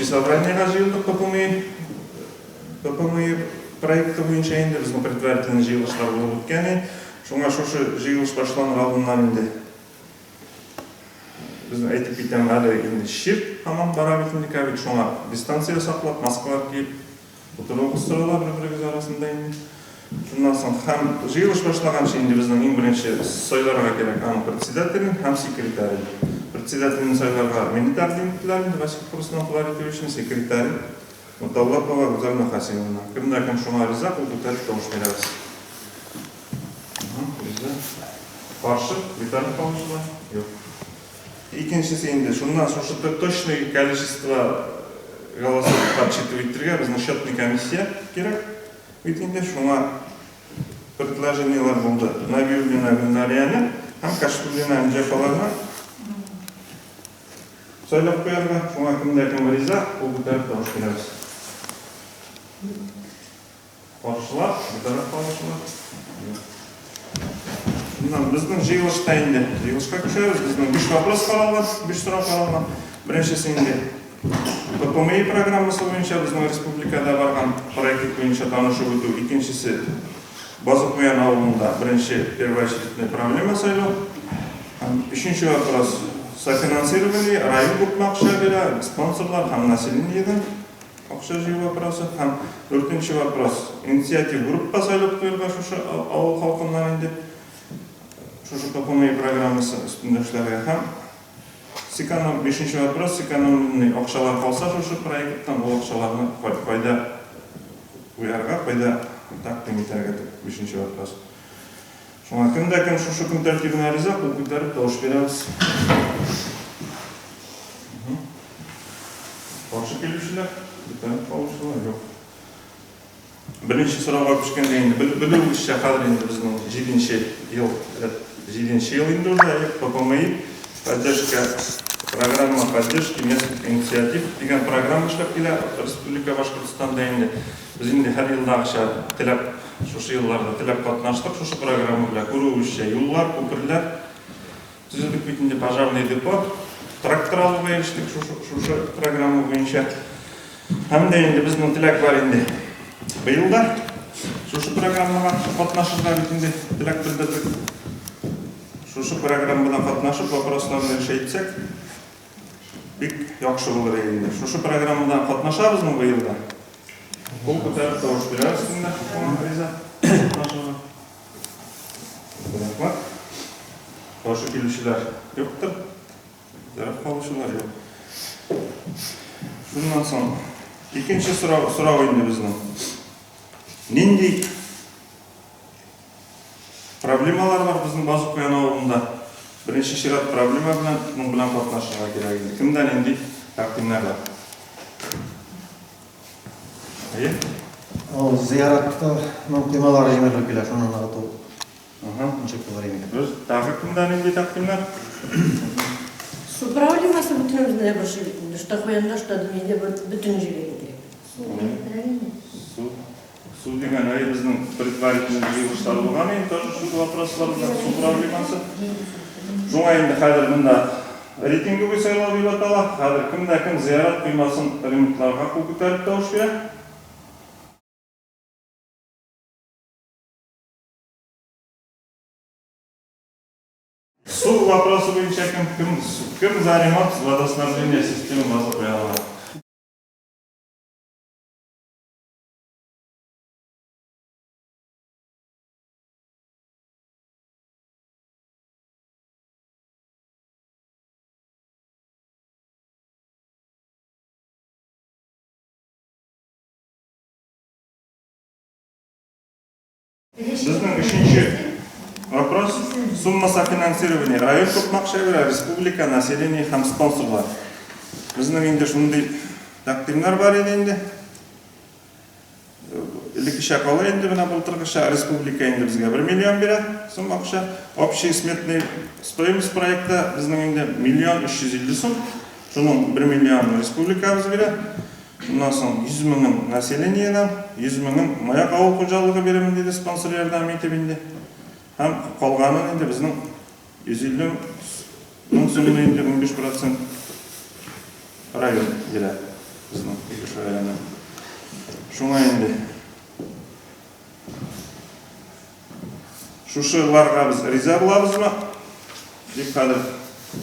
Общий собраниега җыелдык ППМИ, ППМИ проекты буенча инде безнең предварительный җыелышлар булып үткән иде. Шуңа шушы җыелыш башланыр алдыннан инде без әйтеп китәм, әле инде чир һаман бара бит инде ковид, шуңа дистанция саклап, маскалар киеп утыруыгыз сорала бер-берегез арасында инде. Шуннан соң һәм җыелыш башлаганчы инде безнең иң беренче сайларга кирәк аның председателен һәм секретарен. Председателен сайларга мине тәкъдим иттеләр инде, Васиков Руслан Фларитовичны, секретарен Муталлапова Гүзәл Мөхәсимовна. Кем дә кем шуңа риза, кул күтәреп тавыш бирәбез. Риза. Каршы, битараф калучылар? Юк. Икенчесе инде, шуннан шушы точный количество голосов подсчитывать итәргә безнең счетный комиссия кирәк. Бит инде шуңа предложениеләр булды. Набиуллина Гөлнарияне һәм Кашфуллина Энҗе апаларны сайлап куярга. Шуңа кем дә кем риза, кул күтәреп тавыш бирәбез. Каршылар, битараф калучылар? Юк. Шуннан безнең җыелышта инде җыелышка күчәбез. Безнең биш вопрос каралган, биш сорау каралган. Беренчесе инде ППМИ программасы буенча безнең республикада барган проект буенча танышып үтү. Икенчесе Базыкуян авылында беренче первоочередный проблема сайлау. Һәм өченче вопрос софинансирование, район күпме акча бирә, спонсорлар һәм населениедән акча җыю вопросы. Һәм дүртенче вопрос инициатив группа сайлап куярга шушы авыл халкыннан инде шушы ППМИ программасы өстендә эшләргә. Һәм Сэконом, бишенче вопрос, сэкономленный акчалар калса шушы проекттан, ул акчаларны кайда куярга, кайда тәкъдим итәргә дип, бишенче вопрос. Шуңа кем дә кем шушы көн тәртибенә риза, кул күтәреп тавыш бирәбез. Каршы килүчеләр, күтәреп калучылар юк. Беренче сорауга күчкәндә инде, белүегезчә, хәзер инде безнең җиденче ел, җиденче ел инде уже, әйе, ППМИ, поддержка, программа поддержки местных инициатив дигән программа эшләп килә Республика Башкортстанда инде. Без инде һәр елдагыча теләп, шушы елларда теләп катнаштык шушы программа белән. Күрүегезчә, юллар, күперләр төзедек бит инде, пожарный депо, трактор алуга ирештек шушы программа буенча. Һәм дә инде безнең теләк бар инде. Быел да шушы программага катнашырга бит инде теләк белдердек. Шушы программада катнашып, вопросларны решить итсәк, бик яхшы булыр иде инде. Шушы программада катнашабызмы быел да? Кул күтәреп тавыш бирәбез инде, риза. Катнашырга. Рәхмәт. Каршы килүчеләр юктыр. Битараф калучылар юк. Шуннан соң икенче сорау, сорау инде безнең. Нинди проблемалар бар безнең Базыкуян авылында? Беренче чират проблема белән, моның белән катнашырга кирәк инде. Кемдә нинди тәкъдимнәр бар? Әйе? Ул зыяратның коймалары җимерелеп килә, шуны ныгыту. Ничек булыр инде? Дөрес. Тагы кемдә нинди тәкъдимнәр? Су проблемасы бөтенебезне дә борчый бит инде. Что Хуянда, что Дмиде, бөтен җиргә китерә. Су. Су дигән, әй, безнең предварительный җыелышлар булган инде, тоже шул вопрослар белән, су проблемасы. Шуңа инде хәзер монда рейтинговый сайлау дип атала. Хәзер кем дә кем зыярат коймасын ремонтларга кул күтәреп тавыш бирә. Су вопросы буенча кем, кем, кем за ремонт водоснабжения системы Мазык ягына? Безнең өченче вопрос. Сумма софинансирования. Район күпме акча бирә, республика, население һәм спонсорлар. Безнең инде шундый тәкъдимнәр бар иде инде. Элеккечә кала инде менә былтыргыча республика инде безгә 1 миллион бирә сум акча. Общий сметный стоимость проекта безнең инде миллион 350 сум. Шуның 1 миллион республикабыз бирә. Шуннан соң 100 меңен населениедән, 100 меңен Маяк авыл хуҗалыгы бирәмен диде спонсор ярдәме итеп инде. Һәм калганын инде безнең 150 мең сумны инде 15 процент район бирә. Безнең Илеш районы. Шуңа инде шушыларга без риза булабызмы? Дип хәзер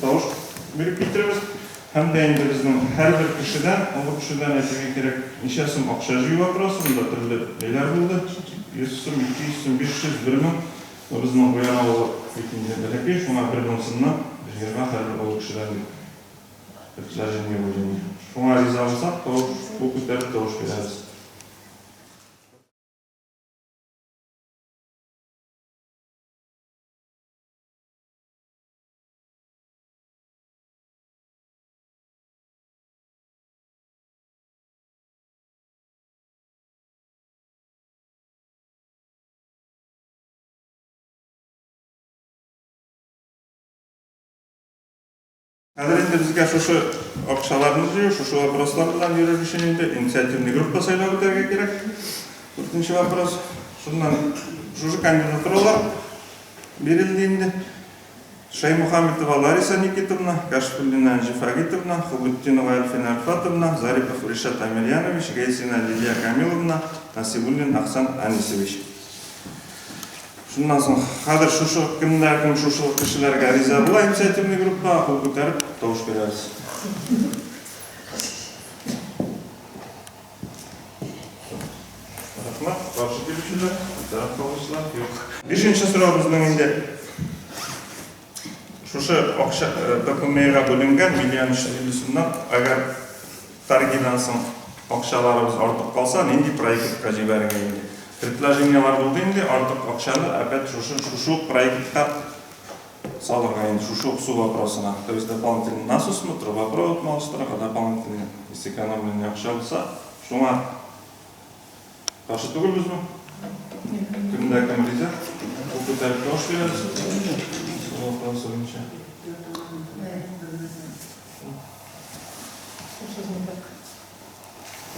тавыш биреп китерәбез. Һәм дә инде безнең һәрбер кешедән, олы кешедән әйтергә кирәк, ничә сум акча җыю вопросы, монда төрле ниләр булды. 100 сум, 200 сум, 500, 1000. Бу безнең Куян авылы бит инде бәләкәй, шуңа 1000 сумнан җыярга һәрбер олы кешедән дип предложение булды инде. Шуңа риза булсак, тавыш, кул күтәреп тавыш бирәбез. Хәзер инде безгә шушы акчаларны җыю, шушы вопрослар белән йөрер өчен инде инициативный группа сайлап үтәргә кирәк. Дүртенче вопрос. Шуннан шушы кандидатуралар бирелде инде. Шәймухаметова Лариса Никитовна, Кашфуллина Энҗе Фагитовна, Хубутдинова Әлфинә Альфатовна, Зарипов Ришат Амирьянович, Гайсина Лилия Камиловна, Насибуллин Ахсан Анисович. Шуннан соң хәзер шушы кемдә кем шушы кешеләргә риза була инициативный группа, кул күтәреп тавыш бирәбез. Рәхмәт, каршы килүчеләр, битараф калучылар юк. Бишенче сорау безнең инде шушы акча ППМЭга бүленгән миллион өч йөз илле сумнан, әгәр торгидан соң акчаларыбыз артып калса, нинди проектка җибәрергә инде? Предложениелар булды инде, артык акчаны опять шушы шушы ук проектка салырга инде, шушы ук су вопросына. То есть дополнительный насосмы, трубопроводмы алыштырырга, дополнительный сэкономленный акча булса, шуңа каршы түгелбезме? Кемдә кем риза? Кул күтәреп тавыш бирәбез. Су вопросы буенча.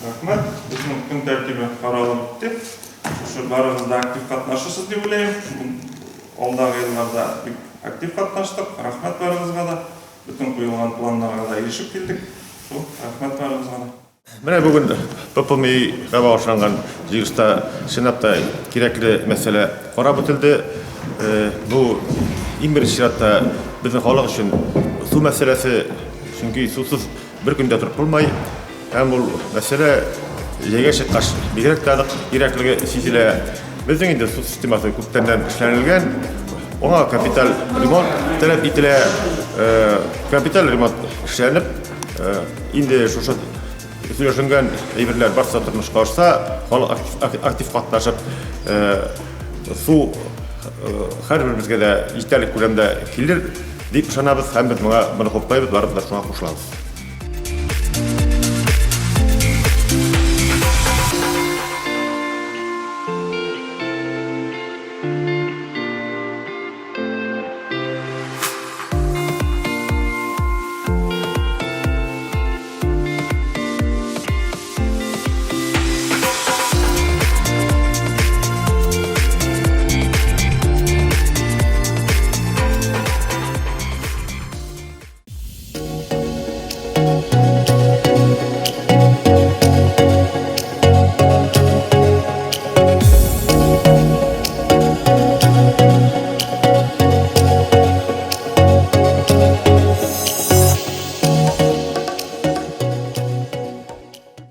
Рәхмәт. Безнең көн тәртибе каралып бетте. Шушы барыгыз да актив катнашырсыз дип уйлыйм. Алдагы елларда бик актив катнаштык. Рәхмәт барыгызга да. Бөтен куелган планнарга да ирешеп килдек. Шул, рәхмәт барыгызга да. Менә бүген ППМИга багышланган җыелышта чынлап та кирәкле мәсьәлә карап үтелде. Бу иң беренче чиратта безнең халык өчен су мәсьәләсе, чөнки сусыз бер көн дә торып булмый. Һәм ул мәсьәлә җәйгә чыккач бигрәк тә нык кирәклеге сизелә. Безнең инде су системасы күптәннән эшләнелгән. Аңа капиталь ремонт таләп ителә. Капиталь ремонт эшләнеп, инде шушы сөйләшенгән әйберләр барысы да тормышка ашса, халык актив катнашып, су һәрберебезгә дә җитәрлек күләмдә килер дип ышанабыз һәм без моңа моны хуплыйбыз, барыбыз да шуңа кушылабыз.